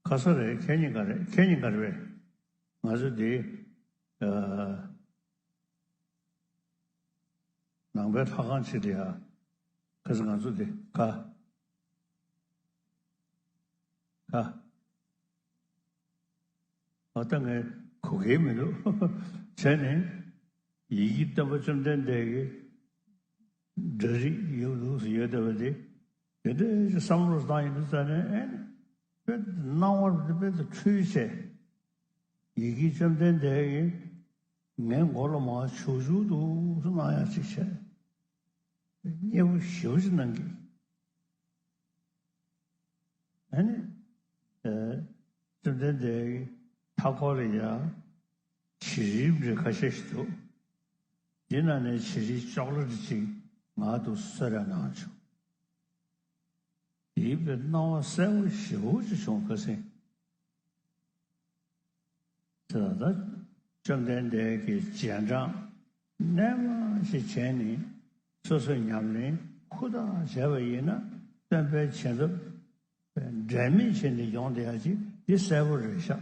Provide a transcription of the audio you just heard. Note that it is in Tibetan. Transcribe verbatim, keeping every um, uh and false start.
ག་ས་རེད། ཁེ་ཉིན་ག་རེད། ཁེ་ཉིན་ག་རེད། ང་ཚོ་འདི་ཨ་ནང་པའི་ལྷ་ཁང་ཅིག་ལ་ཡ། ག་ས་ང་ཚོ་འདི་ག་ག་ཨ་ད་ངས་གོ་གི་མི་འདུག་བྱས་ནས་ཡི་གེ་སྟོན་པ་བཅོམ་ལྡན་འདས་ཀྱི་འདྲ་རིས་ཡོད་འདུག་ཡོད་བསྡད་པ་དེ། དེ་འདྲ་ཞིག་བསམ་བློ་བཏང་ཡིན་དུས་ཙ་ནས་ཨེ་ནི་དཔེ་སྣང་བར་དཔེ་དུ་འཁྲུལ་བྱས། ཡི་གེ་བཅོམ་ལྡན་འདས་ཀྱིས་ངའི་མགོ་ལ་མར་བྱུག་བྱུག་འདུག་སེ་གནང་ཡག་ཅིག་བྱས། མཉེས་པོ་ཞེ་པོ་ཅིག་གནང་གི། ཨ་ནི། ཨེ། བཅོམ་ལྡན་འདས་ཀྱི་མཐའ་འཁོར་ལ་ཡ། བྱི་རིལ་འདྲ་ཁ་ཤས་ཤིག་འདུག་འདི་ནང་ནས་བྱི་རིལ་ཅོག་ལེ་འདྲ་ཅིག་ང་དུ་གསོལ་རས་གནང་བྱུང་། དེའི་དཔེ་སྣང་བ་གསལ་པོ་ཞེ་པོ་ཅིག་བྱུང་ཁ་སེང་། དེ་ལ་ད་བཅོམ་ལྡན་འདས་ཀྱི་རྗེས་འབྲང་རྣལ་མ་ཞིག་བྱས་ནས་སོ་སོའི་ཉམས་ལེན་ཧུར་ཐག་བྱས་པ་ཡིན་ན་སྟོན་པའི་བྱིན་རླབས་འབྲལ་མེད་བྱས་ནས་ཡོང་བསྡད་ཡ་ཅིག་འདི་གསལ་པོ་རེད་ཤག